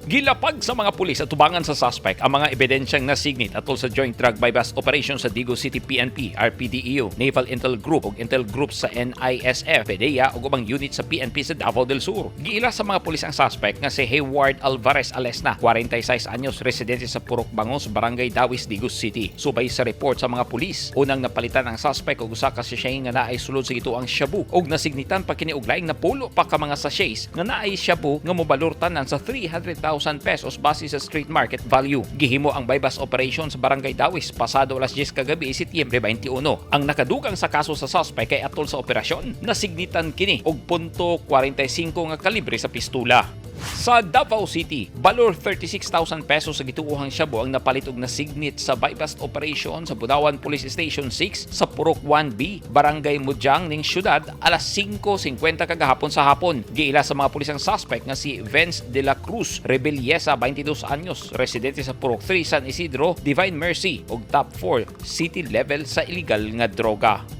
Gilapag sa mga pulis at tubangan sa suspect ang mga ebidensyang nasignit atol sa joint drug buy-bust operation sa Digos City PNP, RPDEU, Naval Intel Group ug Intel Group sa NISF, PDEA ug ubang unit sa PNP sa Davao del Sur. Giila sa mga pulis ang suspect nga si Hayward Alvarez Alesna, 46 anyos, residente sa Purok Bangos, Barangay Dawis, Digos City. Subay sa report sa mga pulis, unang napalitan ang suspect og usa ka sachet nga naay sulod sa gituoang shabu ug nasignitan pa kini og laing napulo pa ka mga sachets nga naay shabu nga mobalor tanan sa 300,000 pesos base sa street market value. Gihimo ang buy-bust operation sa Barangay Dawis pasado alas 10 kagabi, Setyembre 21. Ang nakadugang sa kaso sa suspect kay atol sa operasyon, nasignitan kini og .45 nga kalibre sa pistula. Sa Davao City, balor 36,000 pesos sa gituohang shabu ang napalit og nasignit sa buy-bust operation sa Budawan Police Station 6 sa Purok 1B, Barangay Mudjang ning syudad alas 5:50 kagahapon sa hapon. Giila sa mga pulis ang suspect nga si Vince de la Cruz Rebellesa, 22 anyos, residente sa Purok 3, San Isidro, Divine Mercy ug top 4 city level sa illegal nga droga.